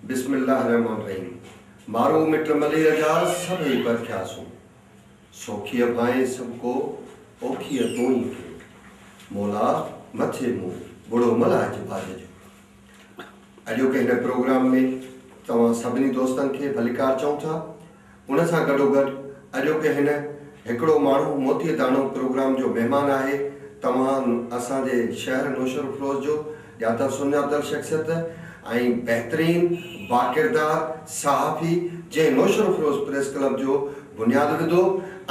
بسم الله الرحمٰن الرحيم مارو مٽ ملير جا سڀئي پرکياسون سوکيء ڀانئين سڀڪو اوکيء تون ئي ڪي مولا مٿي مون ٻڙو ملهائج ٻاجهه جو. اڄوڪي هن پروگرام ۾ توهان سڀني دوستن کي ڀليڪار چئون ٿا. ان سان گڏوگڏ اڄوڪي هن هڪڙو ماڻهو موتيء داڻو پروگرام جو مهمان آهي توهان اسان جي شهر نوشهروفيروز جو ڄاتل سڃاتل شخصيت ۽ بهترين باڪردار صحافي جنهن نوشهروفيروز پريس ڪلب جو بنياد وڌو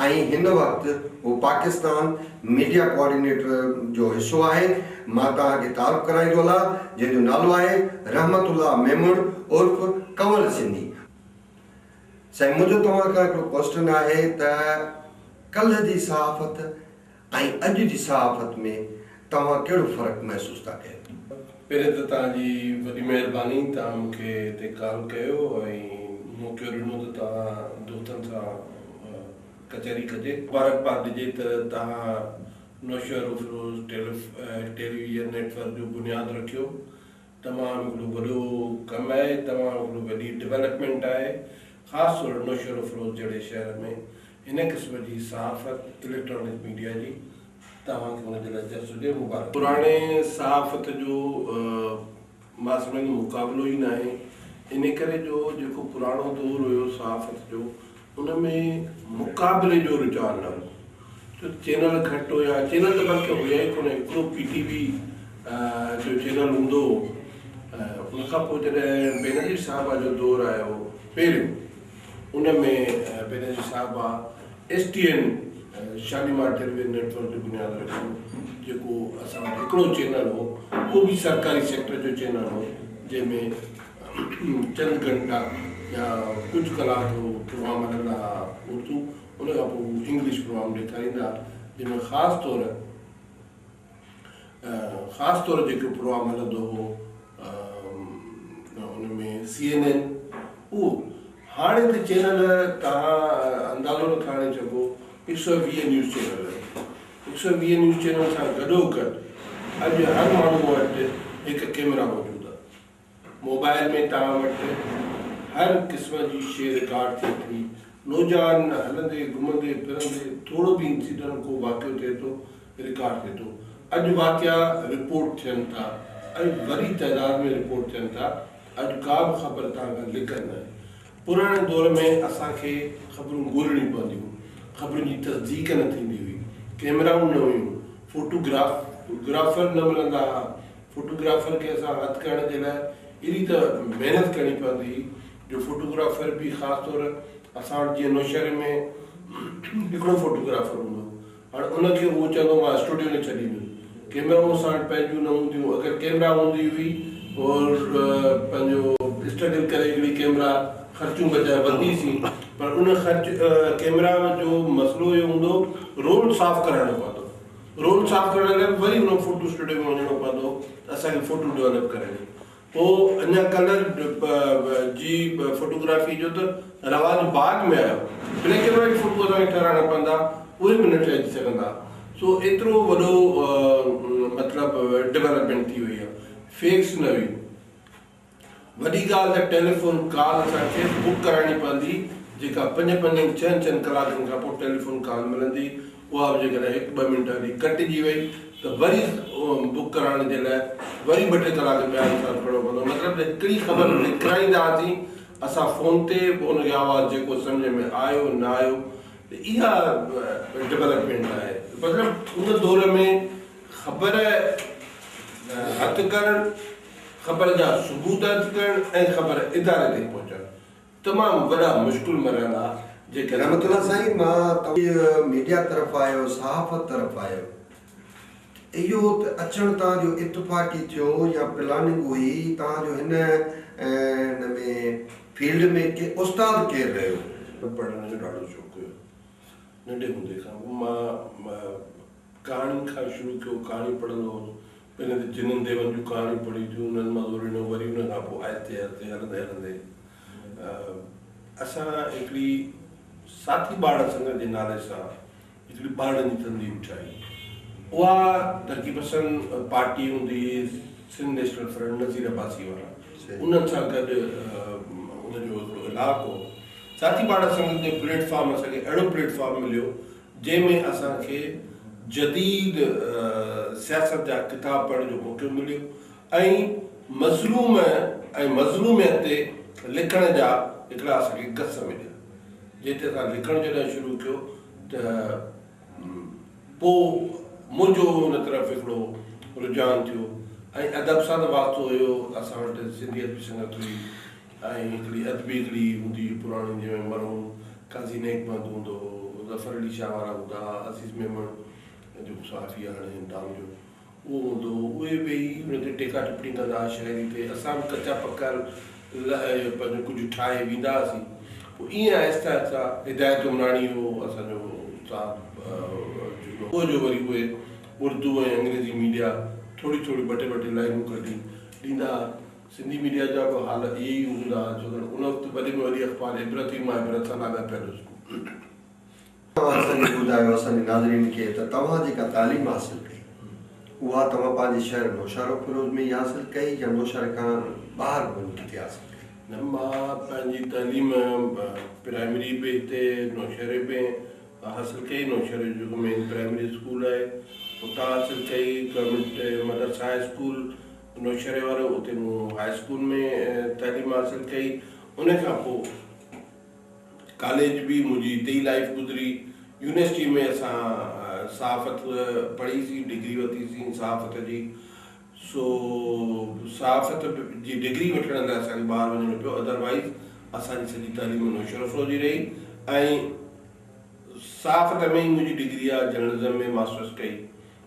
۽ هن وقت هو پاڪستان ميڊيا ڪوآرڊينيٽر جو حصو آهي. مان توهان کي تعارف ڪرائيندو هلان جنهن جو نالو آهي رحمت الله ميمڻ عرف ڪنول سنڌي. سائين منهنجو توهان کان هڪڙو ڪوسٽن آهي ته ڪلهه جي صحافت ۽ اڄ جي صحافت ۾ توهان ڪهڙو فرق محسوس ٿا ڪيو؟ پهرين ته توهان جي وڏي مهرباني توهان مون کي هتي ڪال ڪيو ۽ موقعو ڏنو ته توهان دوستن سان ڪچهري ڪجي. مبارڪباد ڏجي ته توهان نوشهروفيروز ٽيليويزن نيٽ ورڪ جو بنياد رکيو. تمام هڪڙو وڏو ڪم آهي، تمام هڪڙو وڏي ڊولپمينٽ آهي، خاص طور نوشهروفيروز جهڙي شهر ۾ هن قسم جي صحافت اليڪٽرانڪ ميڊيا جي توهان کي ان جي لاء جس هجي مبارڪ. پراڻي صحافت جو مان سمجهان ٿو مقابلو ئي ناهي ان ڪري جو جيڪو پراڻو دور هيو صحافت جو ان ۾ مقابلي جو رجحان نه هو ڇو ته چينل گهٽ هيا چينل ته بلڪه هيا ئي ڪونه هڪڙو پي ٽي وي جو چينل هوندو هو ان کان پوء جڏهن بينظير صاحبه جو دور آيو پهريون ان ۾ بينظير صاحبه S T N Shalimar television network جو بنياد رکيو جيڪو اسان وٽ هڪڙو چينل هو اهو به سرڪاري سيڪٽر جو چينل هو جنهن ۾ چند گهنٽا يا ڪجهه ڪلاڪ پروگرام هلندا ها اردو ان کان پوء انگلش پروگرام ڏيکاريندا ها جنهن ۾ خاص طور خاص طور جيڪو پروگرام هلندو هو ان ۾ سي اين اين اهو هاڻي ته چينل توهان اندازو نٿا هڻي سگهو هڪ سؤ 20 نيوز چينل آهن هڪ سؤ 20 نيوز چينل سان گڏو گڏ اڄ هر ماڻهو وٽ هڪ ڪيمرا موجود آهي موبائل ۾ توهان وٽ هر قسم جي شيء رڪارڊ ٿئي ٿي. نوجوان هلندي گهمندي ڦرندي ٿورو به انسيڊنٽ ڪو واقعو ٿئي ٿو رڪارڊ ٿئي ٿو. اڄ واقعا رپورٽ ٿين ٿا ۽ وڏي تعداد ۾ رپورٽ ٿين ٿا. اڄ ڪا به خبر توهان کان لڪل ناهي. پراڻي دور ۾ اسان کي خبرون ڳولڻيون پونديون هيون. خبرن جي تصديق نه ٿيندي هئي. ڪئميرائون نه هيون. فوٽو گرافر نه ملندا ها. فوٽوگرافر کي اسان هٿ ڪرڻ جي لاء ايڏي ته محنت ڪرڻي پوندي هئي جو فوٽوگرافر به خاص طور اسان وٽ جيئن نوشهري ۾ هڪڙو فوٽوگرافر هوندو هو هاڻي ان کي اهو چوندو مان اسٽوڊيو نه ڇڏيندس ڪيمرائون اسان وٽ پنهنجون نه هونديون اگر ڪيمرا هوندي هئي اور پنهنجو اسٽرگل ڪري هڪڙي ڪيمرا خرچون بچائي ورتي سين پر ان خرچ ڪيمرا جو مسئلو اهو هوندو رول صاف ڪرائڻو پوندو رول صاف ڪرڻ لاء به وري ان فوٽو اسٽوڊيو ۾ وڃڻو پوندو هو ته اسان کي فوٽو ڊولپ ڪري ڏي. پوء اڃا ڪلر جي فوٽوگرافي جو ته رواج بعد ۾ آيو. بليڪ اينڊ وائيٽ فوٽو اسان کي ٺهرائڻا پوندا اهي به نه ٺهجي سگهندا. سو ايترو وڏو مطلب ڊولپمينٽ ٿي وئي آهي. فيڪس نه هئي. وڏي ڳالهه ته ٽيليفون ڪال اسان کي بڪ ڪرائڻي پوندي جيڪا پنج پنجن ڇهن ڇهن ڪلاڪن کان پوء ٽيليفون ڪال ملندي اها به جيڪڏهن هڪ ٻه منٽ هلي ڪٽجي وئي ته وري بڪ ڪرائڻ جي لاء وري ٻه ٽي ڪلاڪ ٻيا انتظار ڪرڻو پوندو مطلب ته هڪڙي خبر لکرائيندا هئاسين اسان فون تي پوء ان کي آواز جيڪو سمجهه ۾ آيو نه آيو ته اها ڊولپمينٽ آهي مطلب ان دور ۾ خبر هٿ ڪرڻ خبر جا ثبوت هٿ ڪرڻ ۽ خبر اداري تائين پهچڻ تمام وڏا مشڪل مرحلا جيڪڏهن. رحمت الله سائين مان توهان ميڊيا طرف آيو صحافت طرف آيو اهو ته اچڻ توهان جو اتفاقي ٿيو يا پلاننگ هئي توهان جو هن ان ۾ فيلڊ ۾ ڪي استاد ڪير رهيو؟ پڙهڻ جو ڏاڍو شوق هيو ننڍي هوندي کان مان ڪهاڻين کان شروع ڪيو ڪهاڻيون پڙهندو هوس پهرين ته جنن ديون جون ڪهاڻيون پڙهيون ٿيون، انهن مزو ڏنو، وري ان کان پوء آهستي آهستي هلندي هلندي اسان هڪڙي ساٿي ٻارڙا سنگت جي نالي سان هڪڙي ٻارڙن جي تنظيم ٺاهي. اها ترقي پسند پارٽي هوندي هئي، سنڌ نيشنل فرنٽ نذير عباسي وارا. انهن سان گڏ ان جو هڪڙو الحاق هو. ساٿي پاڙا سنگت جو پليٽ فارم اسان کي اهڙو پليٽ فارم مليو جنهن ۾ اسان کي جديد سياست جا ڪتاب پڙهڻ جو موقعو مليو ۽ مظلوم ۽ مظلوميت تي لکڻ جا هڪڙا اسان کي گس مليا، جنهن تي اسان لکڻ جڏهن شروع ڪيو ته پوء منهنجو ان طرف هڪڙو رجحان ٿيو ۽ ادب سان ته واسطو هيو. اسان وٽ سنڌي ادبي سنگت هئي ۽ هڪڙي ادبي هڪڙي هوندي هئي پراڻي، جنهن ۾ مرحوم قاضي نيڪ محمد هوندو هو، ظفر علي شاهه وارا هوندا هئا، عزيز ميمڻ جيڪو صحافي آهي هاڻي ڊان جو، اهو هوندو هو. اهي ويهي ان تي ٽيڪا ٽپڻي ڪندا هئا شاعري تي. اسان به ڪچا پڪا پنهنجو ڪجهه ٺاهي ويندا هئاسين. پوء ائين آهستي آهستي هدايت عمراڻي هو اسان جو استاد جهونو، اهو جو وري اهي اردو ۽ انگريزي ميڊيا ٿوري ٿوري ٻه ٽي ٻه ٽي لائنون ڪڍي ڏيندا هئا. سنڌي ميڊيا جا به حال اهي ئي هوندا هئا، ڇو ته ان وقت وڏي ۾ وڏي اخبار عبرت هئي، مان عبرت سان لاڳاپيل هوس. توهان اسان کي ٻڌايو اسان جي ناظرين کي ته توهان جيڪا تعليم حاصل ڪئي اها توهان پنهنجي شهر نوشهروفيروز ۾ ئي حاصل ڪئي يا نوشهري کان ٻاهر به وڃي ڪٿي حاصل ڪئي؟ نه، مان پنهنجي تعليم پرائمري به هتي نوشهري ۾ حاصل ڪئي، نوشهري جو جيڪو مين پرائمري اسڪول آهي اتان حاصل ڪئي، گورنمينٽ مدرسه هاء اسڪول نوشهري وارو اتي مون هاء اسڪول ۾ تعليم حاصل ڪئي، ان کان پوء ڪاليج به منهنجي اتي ئي لائيف گذري. يونيورسٽي ۾ اسان صحافت پڙهي سين، ڊگري ورتي سين صحافت جي. سو صحافت جي ڊگري وٺڻ لاء اسان کي ٻاهر وڃڻو پيو، ادروائيز اسان جي سڄي تعليم نوشهروفيروز جي رهي ۽ صحافت ۾ ئي منهنجي ڊگري آ، جرنلزم ۾ ماسٽرس ڪئي.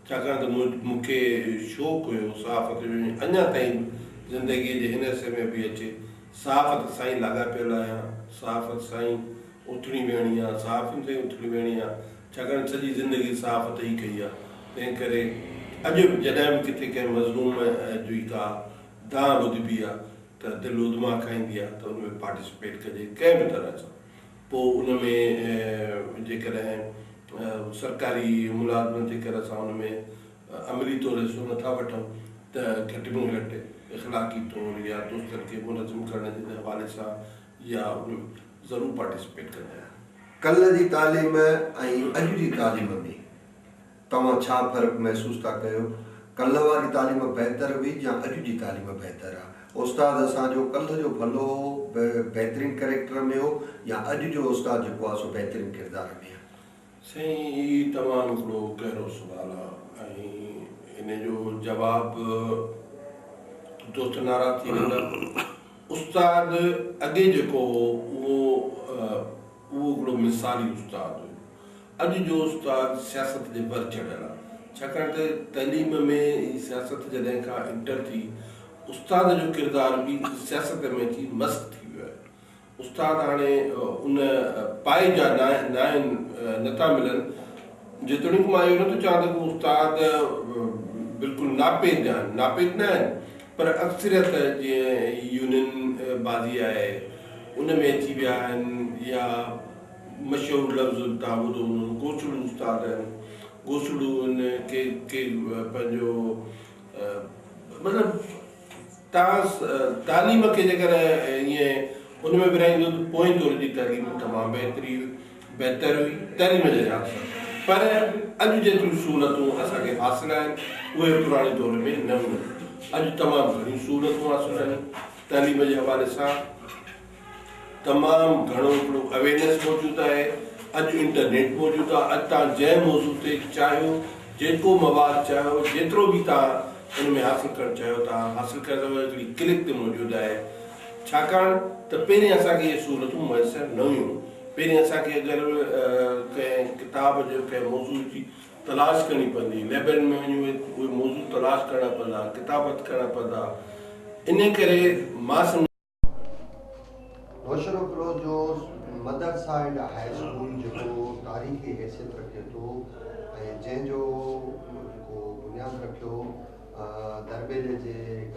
ڇاڪاڻ ته مون کي شوق هيو صحافت جو ۽ اڃا تائين به زندگيء جي هن حصي ۾ به اچي صحافت سان ئي لاڳاپيل آهيان، صحافت سان ئي اٿڻي ويهڻي آ، صحافين سان ئي اٿڻي ويهڻي آ، ڇاڪاڻ ته سڄي زندگي صحافت ئي ڪئي آ، تنهن ڪري اڄ به جڏهن به ڪٿي ڪنهن مظلوم جي ڪا دانهن ٻڌبي آ ته دل اڌما کائيندي آ ته ان ۾ پارٽيسپيٽ ڪجي ڪنهن به طرح سان. پوء ان ۾ جيڪڏهن سرڪاري ملازمت جي ڪري اسان ان ۾ عملي طور حصو نه ٿا وٺون ته گهٽ ۾ گهٽ اخلاقي طور يا دوستن کي منظم ڪرڻ جي حوالي سان يا ان ۾ ضرور پارٽيسپيٽ ڪندا آهيون. ڪلهه جي تعليم ۽ اڄ جي تعليم ۾ توهان ڇا فرق محسوس ٿا ڪيو؟ ڪلهه واري تعليم بهتر هئي يا اڄ جي تعليم بهتر آ؟ استاد اسان جو ڪلهه جو ڀلو هو بهترين ڪريڪٽر ۾ هو يا اڄ جو استاد جيڪو آ سو بهترين ڪردار ۾ آ؟ سائين هي تمام هڪڙو گهرو سوال آ ۽ ان جو جواب دوست ناراض ٿي ويندا. استاد اڳي جيڪو هو اهو اهو هڪڙو مثالي استاد هيو. اڄ جو استاد سياست جي ور چڙهيل آ، ڇاڪاڻ ته تعليم ۾ هي سياست جڏهن کان انٽر ٿي، استاد جو ڪردار به سياست ۾ اچي مسخ ٿي ويو آهي. استاد هاڻي ان پائي جا ناهن، نٿا ملن. جيتوڻيڪ مان اهو نٿو چوان ته ڪو استاد بلڪل ناپيد آهن، ناپيد نه آهن، پر اڪثريت جيئن يونين بازي آهي، ان ۾ اچي ويا آهن يا مشهور لفظ توهان ٻڌو هوندو گوسڙو استاد آهن گوسڙو آهن ڪي ڪي پنهنجو مطلب توهان تعليم کي جيڪڏهن ائين ان ۾ ورهائيندو ته پوئين دور جي تعليم تمام بهتري بهتر هئي تعليم جي لحاظ سان پر اڄ جيتريون سهولتون اسان کي حاصل آهن اهي پراڻي دور ۾ نه هيون. اڄ تمام گهڻيون سهولتون حاصل آهن تعليم جي حوالي سان. تمام گهڻو هڪڙو اويرنيس موجود آهي، اڄ انٽرنيٽ موجود آهي، اڄ توهان جنهن موضوع تي چاهيو، جيڪو مواد چاهيو، جيترو به توهان ان ۾ حاصل ڪرڻ چاهيو توهان حاصل ڪري سگهو ٿا، هڪڙي ڪلڪ تي موجود آهي، ڇاڪاڻ ته پهرين اسان کي اهي سهولتون ميسر نه هيون، پهرين اسان کي اگر ڪنهن ڪتاب جو ڪنهن موضوع جي تلاش ڪرڻي پوندي هئي، لئبررين ۾ وڃي اهي موضوع تلاش ڪرڻا پوندا هئا، ڪتاب هٿ ڪرڻا پوندا هئا، انهي ڪري مان سمجهان. نوشهروفيروز جو مدرسه اينڊ هاء اسڪول جيڪو تاريخي حيثيت رکي ٿو ۽ جنهن جو جيڪو بنياد رکيو درٻيلي جي هڪ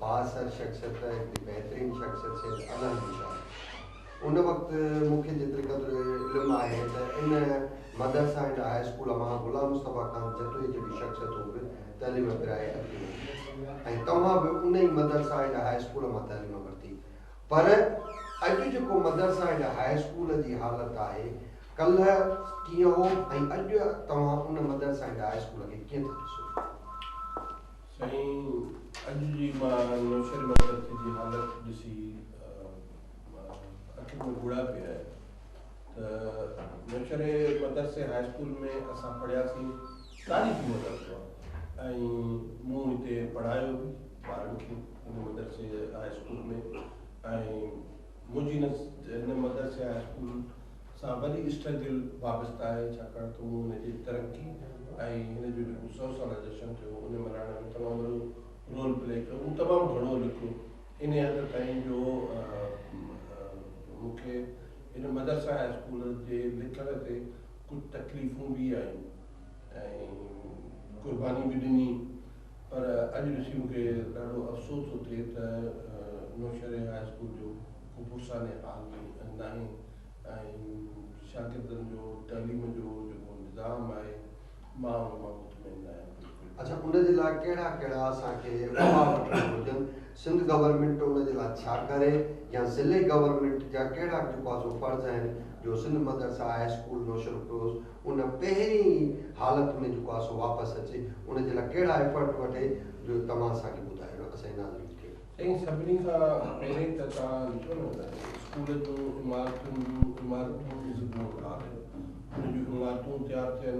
بااثر شخصيت هڪڙي بهترين شخصيت سيد علي شاهه ان وقت مون کي جيتري قدر علم آهي ته ان مدرسه اينڊ هاء اسڪول مان غلام مصطفيٰ خان جتوئي جهڙيون شخصيتون به تعليم پرائي اڳتي وڌيون ۽ توهان به ان ئي مدرسه اينڊ هاء اسڪول مان تعليم ورتي پر اڄ جيڪو مدرسه اينڊ هاء اسڪول جي حالت آهي ڪلهه ڪيئن هو ۽ اڄ توهان ان مدرسه اينڊ هاء اسڪول کي ڪيئن ٿا ڏسو؟ سائين اڄ جي مان نوشهري مدرسي جي حالت ڏسي اکين ۾ ڳوڙها پيا آهن ته نوشهري مدرسي هاء اسڪول ۾ اسان پڙهياسين تاريخي مدرسو آهي ۽ مون هتي پڙهايو به ٻارن کي هن مدرسي هاء اسڪول ۾ ۽ منهنجي هن مدرسي هاء اسڪول سان وڏي اسٽرگل وابسته آهي ڇاڪاڻ ته مون هن جي ترقي ۽ هن جو جيڪو سئو سالا جشن ٿيو ان ملهائڻ ۾ تمام وڏو رول پلي ڪيو. مون تمام گهڻو لکيو انهي حد تائين جو مون کي هن مدرسه هاء اسڪول جي لکڻ تي ڪجهه تڪليفون به آيون ۽ قرباني به ڏني پر اڄ ڏسي مون کي ڏاڍو افسوس ٿو ٿئي ته نوشهري هاء اسڪول جو ڪو پرسان حال ناهي ۽ شاگردن جو تعليم جو جيڪو نظام آهي مان ان مان مطمئن ناهيان بلڪل. اڇا ان جي لاء ڪهڙا ڪهڙا اسان کي اپاء وٺڻ گهرجن سنڌ گورنمينٽ ان جي لاء ڇا ڪري يا ضلعي گورنمينٽ جا ڪهڙا جيڪو آهي سو فرض آهن جو سنڌ مدرسه هاء اسڪول نوشهروفيروز ان پهرين حالت ۾ جيڪو آهي سو واپس اچي ان جي لاء ڪهڙا ايفرٽ وٺي جو توهان اسان کي ٻڌايو اسان جي ناظرين کي. سائين سڀني کان پهرين ته توهان ڏٺو نه ته اسڪول جون عمارتن جون عمارتون زبون حال آهن ان جون عمارتون تيار ٿين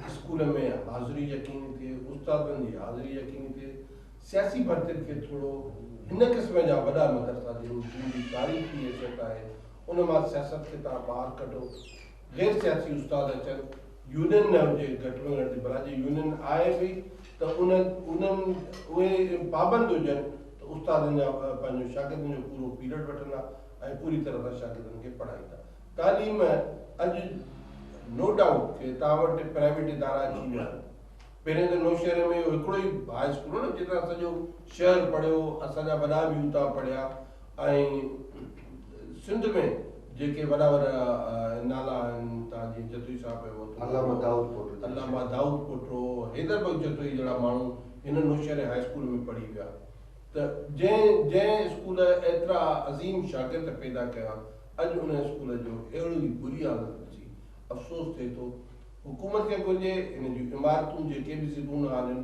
اسڪول ۾ حاضري يقيني ٿئي استادن جي حاضري يقيني ٿئي سياسي ڀرتين کي ٿورو هن قسم جا وڏا مدرسا جن جي تاريخي حيثيت آهي ان مان سياست کي توهان ٻاهر ڪڍو غير سياسي استاد اچن، يونين نه هجي گهٽ ۾ گهٽ ڀلا جي يونين آهي به ته ان انهن اهي پابند هجن ته استادن جا پنهنجو شاگردن جو پورو پيرڊ وٺندا ۽ پوري طرح سان شاگردن کي پڙهائيندا. تعليم اڄ نو ڊائوٽ ڪي توهان وٽ پرائيويٽ ادارا اچي ويا آهن. پهرين ته نوشهري ۾ اهو هڪڙو ئي هاء اسڪول هو نه جتان سڄو شهر پڙهيو، اسان جا وڏا به اتان پڙهيا ۽ سنڌ ۾ جيڪي وڏا وڏا نالا آهن تان جيئن جتوئي صاحب جو وتو علامه دائود پوٽو علامه دائود پوٽو حيدر بخش جتوئي جهڙا ماڻهو هن نوشهري هاء اسڪول ۾ پڙهي ويا ته جنهن جنهن اسڪول ايترا عظيم شاگرد پيدا ڪيا اڄ ان اسڪول جو اهڙي بري حالت ڏسي افسوس ٿئي ٿو حڪومت کي گهرجي هن جون عمارتون جيڪي به زبون حال آهن